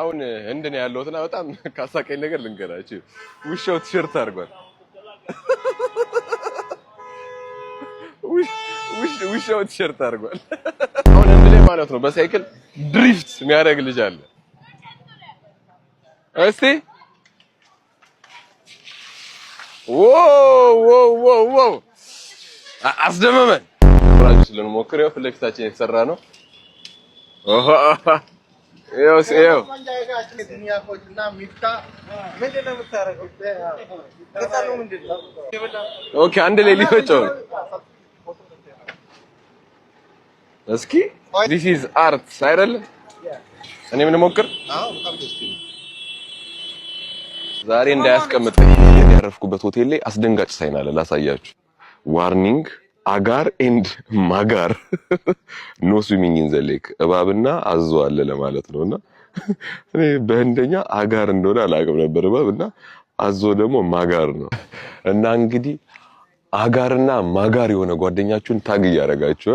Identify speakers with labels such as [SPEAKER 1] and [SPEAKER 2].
[SPEAKER 1] አሁን ህንድ ነው ያለሁትና በጣም ካሳቀኝ ነገር ልንገራችሁ። ውሻው ቲሸርት አድርጓል። ውሻው ቲሸርት አድርጓል። አሁን ህንድ ላይ ማለት ነው በሳይክል drift የሚያደርግ ልጅ አለ። እስቲ wow wow wow wow፣ አስደመመን። ብራችሁ ልንሞክር፣ ያው ፊት ለፊታችን የተሰራ ነው። ይኸው okay፣ አንድ ላይ ሊፈጨው ነው። እስኪ this is art አይደለ? እኔ ምን ሞክር ዛሬ እንዳያስቀምጠኝ። ያረፍኩበት ሆቴል ላይ አስደንጋጭ sign አለ፣ ላሳያችሁ። Warning, agar and magar, no swimming in the lake። እባብና አዞ አለ ለማለት ነውና እኔ በህንደኛ agar እንደሆነ አላውቅም ነበር። እባብ እና አዞ ደግሞ magar ነው። እና እንግዲህ agar ና magar የሆነ ጓደኛችሁን tag እያደረጋችሁ